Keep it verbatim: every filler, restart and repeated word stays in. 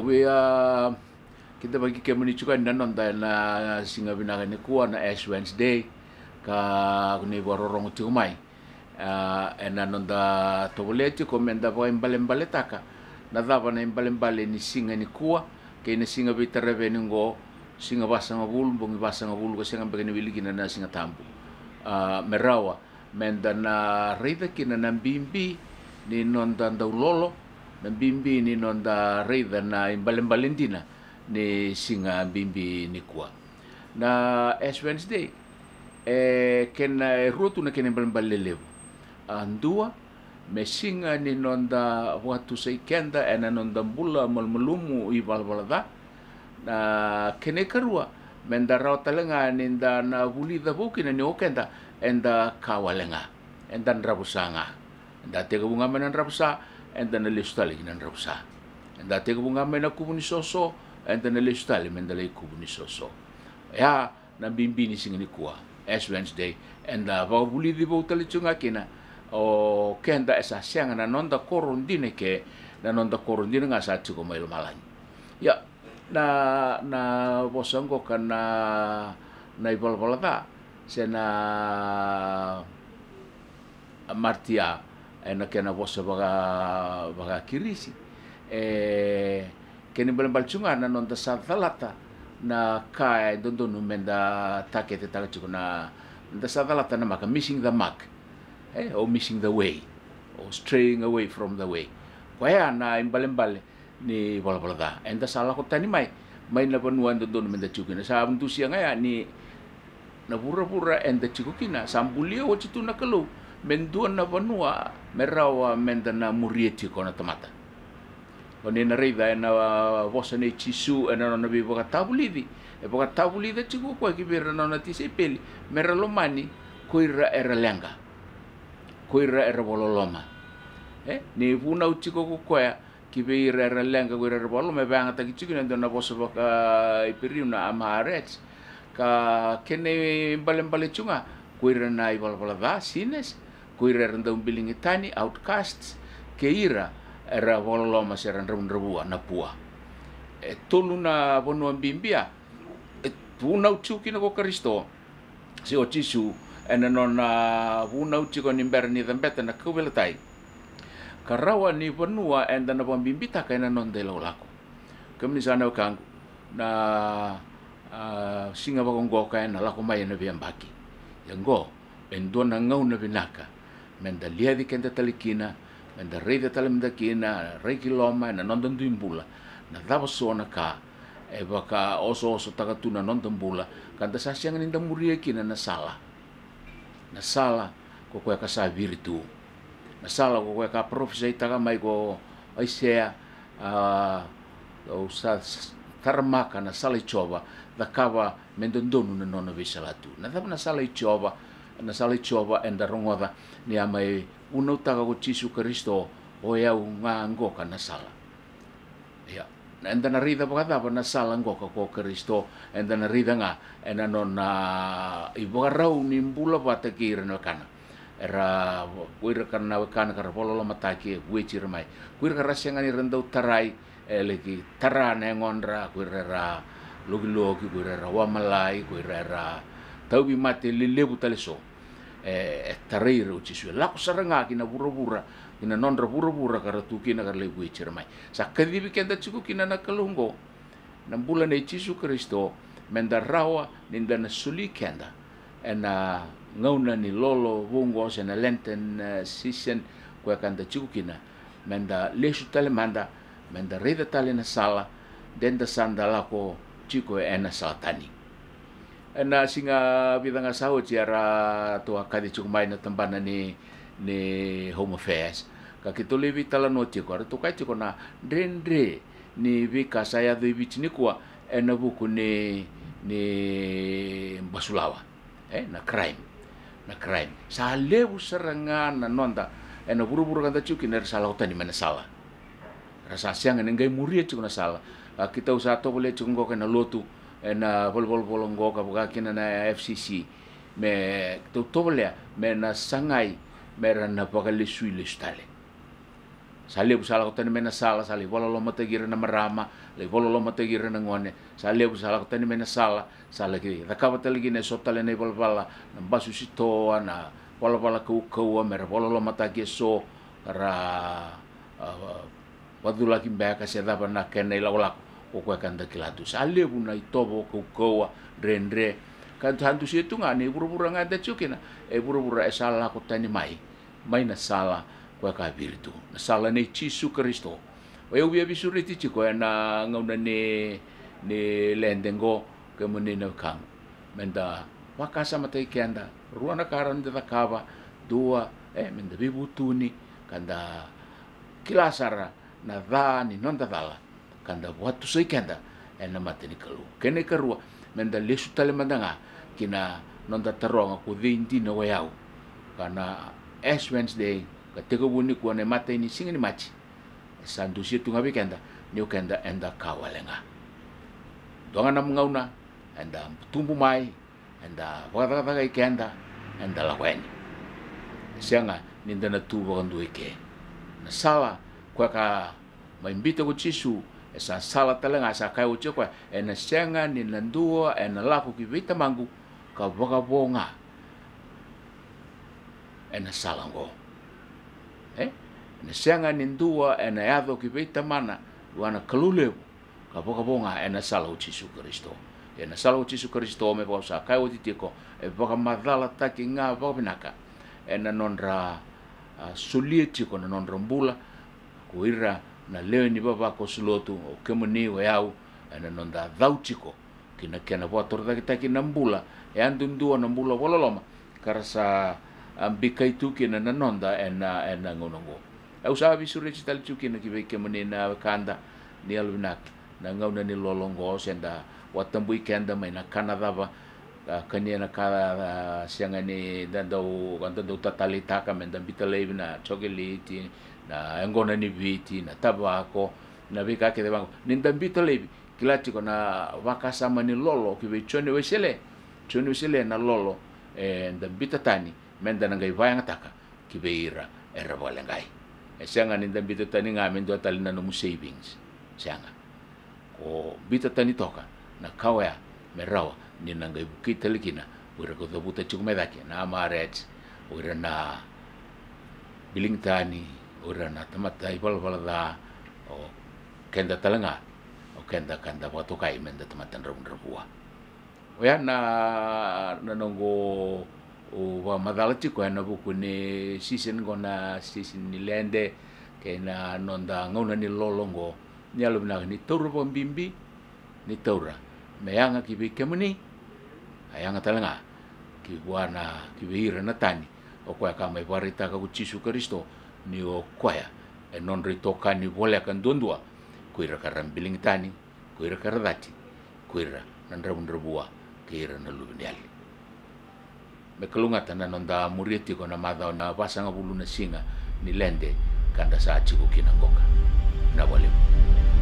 Via kidavaki kemuni tiko yani na noda ena siga vinaka nikua na Ash Wednesday, ka ni vakarorogo tiko mai. A, ena noda tovolea tiko meda vakaibalebaletaka na cava na ibalebale ni siga nikua kei na siga veitaraveni oqo, siga vasagavulu, bogi vasagavulu, ka sega beka ni wili kina na Siga Tabu. A, me rawa meda na raica kina na bibi ni noda daulolo, na bibi ni noda raica na ibalebale dina ni siga bibi nikua. Na Ash Wednesday, e kena, e rua tu na kena ibalebale lelevu. A, dua, me siga ni noda vakatusai keda ena noda bula malumalumu ivalavala ca. Na kena ikarua, meda rawa tale ga ni da na vulica vou kina ni o keda eda ka wale ga, eda dravusa ga. Eda tekivu ga mai na dravusa, eda na lesu tale ki na dravusa. Eda tekivu ga mai na kuvu ni soso, eda na lesu tale meda lai kuvu ni soso. Ia na bibi ni siga nikua, Ash Wednesday, eda vakavulici vou tale tiko ga kina o keda e sa sega na noda koro dina, ke na noda koro dina ga sa tiko mai lomalagi. Ia, na, na vosa qoka na, na ivalavala ca se na martia ena kena vosa vaka, vaka Kirisi. E kena ibalebale tiko ga na noda sa calata na ka e dodonu meda taketetaka tiko, na, da sa calata na maka, missing the mark, e, or missing the way, or straying away from the way. Koya na ibalebale ni valavala ca. Eda sa lako tani mai, mai na vanua e dodonu meda tiko kina. Sa dusia ga ya ni na vuravura eda tiko kina sa bulia oti tu na Kalou me dua na vanua me rawa meda na muria tiko na tamata. O ni na raica ena vosa nei Jisu ena nona veivakatavulici, e vakatavulica tiko o koya ki vei ira na nona tisaipeli me ra lomani ko ira era leqa, ko ira era vakaloloma. E, ni vunau tiko ko koya ki vei ira era leqa, ko ira era vakaloloma, e vakayagataki tiko kina e dua na vosa vaka-Iperiu na am ha'aretz. Ka kena ibalebale tiko ga ko ira na ivalavala ca, sinners, ko ira era dau biligi tani, outcasts, kei ira era vakaloloma se ra dravudravua, na poor. E tolu na vanua bibi ya e vunau tiko kina ko Karisito, se o Jisu, ena nona vunau tiko ni bera ni cabeta na kauveilatai, ka rawa ni vanua eda na vakabibitaka ena noda ilakolako. Kemuni saka na wekaqu, na, a, siga vakaoqo ka ena lako mai ena veiyabaki. Ia oqo e dua na gauna vinaka meda liaci keda tale kina, meda raica tale mada kina, rai ki loma ena noda dui bula, na cava so na ka e vakaosoosotaka tu na noda bula, ka da sa sega ni da muria kina na sala. Na sala ko koya ka sa viri tu. Na sala ko koya ka parofisaitaka mai ko Aisea, a, au sa s-, taramaka na sala i Jiova, cakava me dodonu na nona veisalatu. Na cava na sala i Jiova? Na sala i Jiova eda rogoca ni a mai vunautaka ko Jisu Karisito, o yau ga qoka na sala. Ia, eda na raica vakacava na sala qoka ko Karisito? Eda na raica ga ena nona ivakarau ni bula vata kei ira na wekana. Era, ko ira ka na wekana ka ra vakalolomataki, e vueti ira mai. Ko ira ka ra sega ni ra dau tarai, e laki tara na yagodra, ko ira era lokiloki, ko ira era wamalai, ko ira era tauvimate lelevu tale so. E, e tarai ira o Jisu, e lako sara ga ki na vuravura, ki na nodra vuravura ka ra tu kina ka ra lai vueti ira mai. Sa kacivi keda tiko kina na Kalou oqo, na bula nei Jisu Karisito, meda rawa ni da na soli keda ena gauna ni lolo vou oqo, se na Lenten, e, season, koya ka da tiko kina, meda lesu tale mada, meda raica tale na sala, de da sa da lako tiko ena sala tani. Ena siga vica ga sa oti, eratou a kaci tiko mai na tabana ni, ni Home Affairs, ka keitou lai veitalanoa tiko, eratou kaya tiko na dredre ni veika sa yaco i Viti nikua ena vuku ni, ni basulawa. E, na crime. Na crime. Sa levu sara ga na noda ena vuravura ka da tiko kina era sa lako tani mai na sala. Ra sa sega ni qai muria tiko na sala. A, keitou sa tovolea tiko qoka ena lotu, ena valenivolavola qoka, vaka kina na F C C, me keitou tovolea me na sagai me ra na vakalesui lesu tale. Sa levu sa lako tani mai na sala, sa lai vakalolomataki ira na marama, lai vakalolomataki ira na gone. Sa levu sa lako tani mai na sala, sa laki cakava tale kina eso tale na ivalavala, na basu sitoa, na valavala kaukauwa, me ra vakalolomataki eso, ra, a, vaculaki beka se cava na kena ilakolako, ko koya ka da kila tu. Sa levu na itovo kaukauwa, dredre. Ka sa dusia tu ga ni vuravura ga eda tiko kina, e vuravura e sa lako tani mai, mai na sala koya ka viri tu, na sala nei Jisu Karisito. O yau via veisureti tiko ena gauna ni, ni lede qo, kemuni na wekaqu, me da vakasamataki keda, rua na ka rawa ni da cakava. Dua, e, me da veivutuni, ka da kila sara na ca ni noda cala, ka da vakatusai keda ena mata ni Kalou. Kena ikarua, me da lesu tale mada ga ki na noda taroga ko cei dina o yau. Ka na Ash Wednesday, ka tekivu nikua na imatai ni siga ni Maji, e sa dusia tu ga vei keda ni o keda eda ka wale ga. Dua ga na gauna eda tubu mai, eda vakacakacaka i keda, eda lako yani. E sega ni da na tu vakadua i ke. Na sala koya ka mai biuta ko Jisu, e sa sala tale ga, sa kaya oti o koya, ena sega ni na dua ena lako ki vei Tamaqu ka vakavo ga ena sala oqo. E? Ena sega ni dua ena yaco ki vei Tamana, vua na Kalou levu, ka vakavo ga ena sala o Jisu Karisito. Ena sala o Jisu Karisito, me vaka au sa kaya oti tiko, e vakamacalataki ga vakavinaka ena nodra, a, solia tiko na nodra bula ko ira na lewe ni vavakoso lotu, o kemuni, o yau, ena noda cau tiko ki na kena vakatorocaketaki na bula yadudua, na bula vakaloloma ka ra sa, a, bikai tu kina na noda ena, ena gauna oqo. Au sa veisureti tale tiko kina ki vei kemuni na wekada, ni yalovinaka, na gauna ni lolo oqo, se da vakatabui keda mai na ka na cava, a, kania na ka, a, sega ni da dau, da dau tataleitaka, me da biuta laivi na cokeleti, na yaqona ni Viti, na tavako, na veika kece vaqo. Ni da biuta laivi, kila tiko na vakasama ni lolo ki vei Joni Wesele. Joni Wesele, na lolo eda biuta tani me da na qai vakayagataka ki vei ira era vakaleqai. E sega ni da biuta tani ga me dua tale na nomu savings. Sega. Ko biuta tani toka na ka oya me rawa ni na qai vukei tale kina o ira ko cavuta tiko mai cake, na Amarets, o ira na biligi tani, o ira na tamata ivalavala ca, o keda tale ga, o keda ka da vakatokai me da tamata dravudravua. Oya na, na noqu vakamacala tiko ena vuku ni season qo, na season ni lede, kei na noda gauna ni lolo qo. Ni yalovinaka, ni taura vakabibi, ni taura me yaga ki vei kemuni, a yaga tale ga ki vua na, ki vei ira na tani, o koya ka mai vakaraitaka ko Jisu Karisito ni o koya e nodra itokani voleka duadua, ko ira ka ra biligi tani, ko ira ka ra cati, ko ira na dravudravua, kei ira na luveniyali. Me kalougata na noda muria tiko na macawa, na vasagavulu na siga ni lede ka da sa tiko kina qoka. Na valevu.